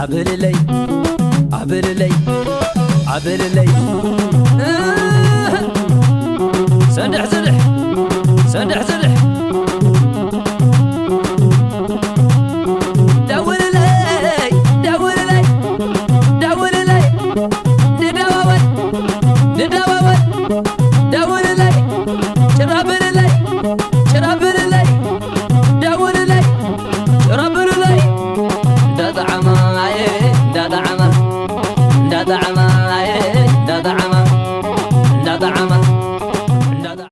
ኣበልለይ ኣበልለይ ኣበልለይ ሰንድሕ ዝልሕ ሰንድሕ ዝልሕ ደውልለይ ደውልለይ ደውልለይ ንደዋወል ንደዋወል ደውልለይ ጭራ በልለይ ጭራ በልለይ ደውልለይ ጭራ በልለይ እንዳጣዕማ ኣየ እንዳጣዕማ እንዳጣዕማ ኣየ እንዳጣዕማ